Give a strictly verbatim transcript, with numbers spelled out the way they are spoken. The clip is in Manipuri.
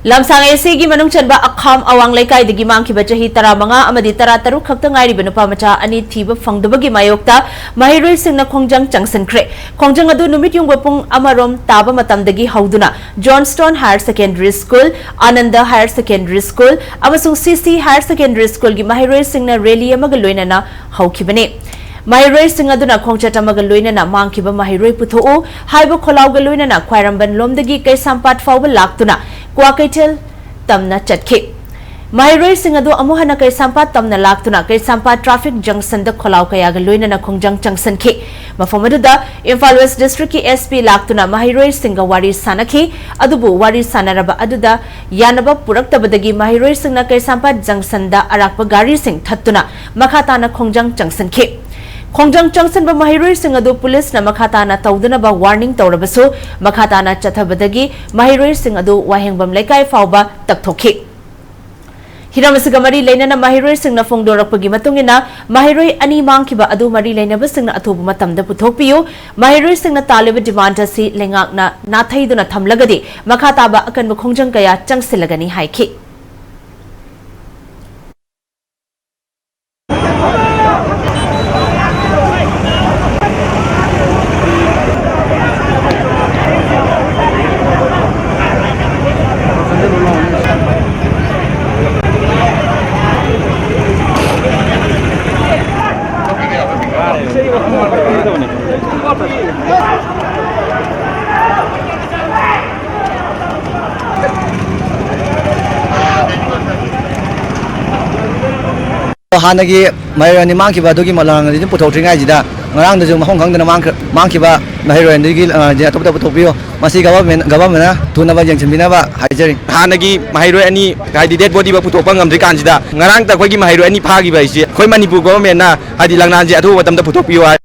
ꯂꯝꯁꯥꯡ ꯑꯦ ꯁꯤꯒꯤ ꯃꯅꯨꯡ ꯆꯟꯕ ꯑꯈꯥꯝ ꯑꯋꯥꯡ ꯂꯩꯀꯥꯏꯗꯒꯤ ꯃꯥꯡꯈꯤꯕ ꯆꯍꯤ ꯇꯔꯥꯃꯉꯥ ꯑꯃꯗꯤ ꯇꯔꯥꯇꯔꯨꯛ ꯈꯛꯇ ꯉꯥꯏꯔꯤꯕ ꯅꯨꯄꯥ ꯃꯆꯥ ꯑꯅꯤ ꯊꯤꯕ ꯐꯪꯗꯕꯒꯤ ꯃꯥꯌꯣꯛꯇ ꯃꯍꯩꯔꯣꯏꯁꯤꯡꯅ ꯈꯣꯡꯖꯪ ꯆꯪꯁꯤꯟꯈ꯭ꯔꯦ꯫ ꯈꯣꯡꯖꯪ ꯑꯗꯨ ꯅꯨꯃꯤꯠ ꯌꯨꯡꯕ ꯄꯨꯡ ꯑꯃꯔꯣꯝ ꯇꯥꯕ ꯃꯇꯝꯗꯒꯤ ꯍꯧꯗꯨꯅ Johnstone higher secondary school, Anand higher secondary school ꯑꯃꯁꯨꯡ ꯁꯤ ꯁꯤ ꯍꯥꯌꯔ ꯁꯦꯀꯦꯟꯗꯔꯤ ꯁ꯭ꯀꯨꯜꯒꯤ ꯃꯍꯩꯔꯣꯏꯁꯤꯡꯅ ꯔꯦꯂꯤ ꯑꯃꯒ ꯂꯣꯏꯅꯅ ꯍꯧꯈꯤꯕꯅꯤ꯫ ꯃꯍꯩꯔꯣꯏꯁꯤꯡ ꯑꯗꯨꯅ ꯈꯣꯡꯆꯠ ꯑꯃꯒ ꯂꯣꯏꯅꯅ ꯃꯥꯡꯈꯤꯕ ꯃꯍꯩꯔꯣꯏ ꯄꯨꯊꯣꯛꯎ ꯍꯥꯏꯕ ꯈꯣꯜꯂꯥꯎꯒ ꯂꯣꯏꯅꯅ ꯈ꯭ꯋꯥꯏꯔꯝꯕꯟ ꯂꯣꯝꯗꯒꯤ ꯀꯩꯁꯥꯝꯄꯥꯠ ꯐꯥꯎꯕ ꯂꯥꯛꯇꯨꯅ ꯀ꯭ꯋꯥꯀꯩꯊꯦꯜ ꯇꯝꯅ ꯆꯠꯈꯤ꯫ ꯃꯍꯩꯔꯣꯏꯁꯤꯡ ꯑꯗꯨ ꯑꯃꯨꯛ ꯍꯟꯅ ꯀꯩꯁꯥꯝꯄꯥꯠ ꯇꯝꯅ ꯂꯥꯛꯇꯨꯅ ꯀꯩꯁꯥꯝꯄꯥꯠ ꯇ꯭ꯔꯥꯐꯤꯛ ꯖꯪꯁꯟꯗ ꯈꯣꯜꯂꯥꯎ ꯀꯌꯥꯒ ꯂꯣꯏꯅꯅ ꯈꯣꯡꯖꯪ ꯆꯪꯁꯤꯟꯈꯤ꯫ ꯃꯐꯝ ꯑꯗꯨꯗ ꯏꯝꯐꯥꯜ ꯋꯦꯁ ꯗꯤꯁꯇ꯭ꯔꯤꯛꯀꯤ ꯑꯦꯁ ꯄꯤ ꯂꯥꯛꯇꯨꯅ ꯃꯍꯩꯔꯣꯏꯁꯤꯡꯒ ꯋꯥꯔꯤ ꯁꯥꯅꯈꯤ꯫ ꯑꯗꯨꯕꯨ ꯋꯥꯔꯤ ꯁꯥꯅꯔꯕ ꯑꯗꯨꯗ ꯌꯥꯅꯕ ꯄꯨꯔꯛꯇꯕꯗꯒꯤ ꯃꯍꯩꯔꯣꯏꯁꯤꯡꯅ ꯀꯩꯁꯥꯝꯄꯥꯠ ꯖꯪꯁꯟꯗ ꯑꯔꯥꯛꯄ ꯒꯥꯔꯤꯁꯤꯡ ꯊꯠꯇꯨꯅ ꯃꯈꯥ ꯇꯥꯅ ꯈꯣꯡꯖꯪ ꯆꯪꯁꯤꯟꯈꯤ꯫ ꯈꯣꯡꯖꯪ ꯆꯪꯁꯤꯟꯕ ꯃꯍꯩꯔꯣꯏꯁꯤꯡ ꯑꯗꯨ ꯄꯨꯂꯤꯁꯅ ꯃꯈꯥ ꯇꯥꯅ ꯇꯧꯗꯅꯕ ꯋꯥꯔꯅꯤꯡ ꯇꯧꯔꯕꯁꯨ, ꯃꯈꯥ ꯇꯥꯅ ꯆꯠꯊꯕꯗꯒꯤ ꯃꯍꯩꯔꯣꯏꯁꯤꯡ ꯑꯗꯨ ꯋꯥꯍꯦꯡꯕꯝ ꯂꯩꯀꯥꯏ ꯐꯥꯎꯕ ꯇꯛꯊꯣꯛꯈꯤ꯫ ꯍꯤꯔꯝ ꯑꯁꯤꯒ ꯃꯔꯤ ꯂꯩꯅꯅ ꯃꯍꯩꯔꯣꯏꯁꯤꯡꯅ ꯐꯣꯡꯗꯣꯔꯛꯄꯒꯤ ꯃꯇꯨꯡ ꯏꯟꯅ, ꯃꯍꯩꯔꯣꯏ ꯑꯅꯤ ꯃꯥꯡꯈꯤꯕ ꯑꯗꯨ ꯃꯔꯤ ꯂꯩꯅꯕꯁꯤꯡꯅ ꯑꯊꯨꯕ ꯃꯇꯝꯗ ꯄꯨꯊꯣꯛꯄꯤꯌꯨ꯫ ꯃꯍꯩꯔꯣꯏꯁꯤꯡꯅ ꯇꯥꯜꯂꯤꯕ ꯗꯤꯃꯥꯟꯗ ꯑꯁꯤ ꯂꯩꯉꯥꯛꯅ ꯅꯥꯊꯩꯗꯨꯅ ꯊꯝꯂꯒꯗꯤ, ꯃꯈꯥ ꯇꯥꯕ ꯑꯀꯟꯕ ꯈꯣꯡꯖꯪ ꯀꯌꯥ ꯆꯪꯁꯤꯜꯂꯒꯅꯤ ꯍꯥꯏꯈꯤ꯫ ꯍꯥꯟꯅꯒꯤ ꯃꯍꯩꯔꯣꯏ ꯑꯅꯤ ꯃꯥꯡꯈꯤꯕ ꯑꯗꯨꯒꯤ ꯃꯂꯥꯡ ꯑꯗꯨ ꯑꯗꯨꯝ ꯄꯨꯊꯣꯛꯇ꯭ꯔꯤꯉꯩꯁꯤꯗ, ꯉꯔꯥꯡꯗꯁꯨ ꯃꯐꯝ ꯈꯪꯗꯅ ꯃꯥꯡꯈ꯭ꯔ-, ꯃꯥꯡꯈꯤꯕ ꯃꯍꯩꯔꯣꯏ ꯑꯅꯤꯒꯤ, ꯑ, ꯑꯇꯣꯞꯄꯗ ꯄꯨꯊꯣꯛꯄꯤꯌꯨ꯫ ꯃꯁꯤ ꯒꯚꯔꯟꯃꯦꯟ, ꯒꯚꯔꯟꯃꯦꯟꯅ ꯊꯨꯅꯕ ꯌꯦꯡꯁꯤꯟꯕꯤꯅꯕ ꯍꯥꯏꯖꯔꯤ꯫ ꯍꯥꯟꯅꯒꯤ ꯃꯍꯩꯔꯣꯏ ꯑꯅꯤ, ꯍꯥꯏꯗꯤ, ꯗꯦꯗ ꯕꯣꯗꯤꯕꯨ ꯄꯨꯊꯣꯛꯄ ꯉꯝꯗ꯭ꯔꯤꯀꯥꯟꯁꯤꯗ, ꯉꯔꯥꯡꯇ ꯑꯩꯈꯣꯏꯒꯤ ꯃꯍꯩꯔꯣꯏ ꯑꯅꯤ ꯐꯥꯈꯤꯕ ꯍꯥꯏꯁꯤ, ꯑꯩꯈꯣꯏ ꯃꯅꯤꯄꯨꯔ ꯒꯚꯔꯟꯃꯦꯟꯅ, ꯍꯥꯏꯗꯤ, ꯂꯪꯂꯥꯟꯁꯦ ꯑꯊꯨꯕ ꯃꯇꯝꯗ ꯄꯨꯊꯣꯛꯄꯤꯌꯨ ꯍꯥꯏ꯫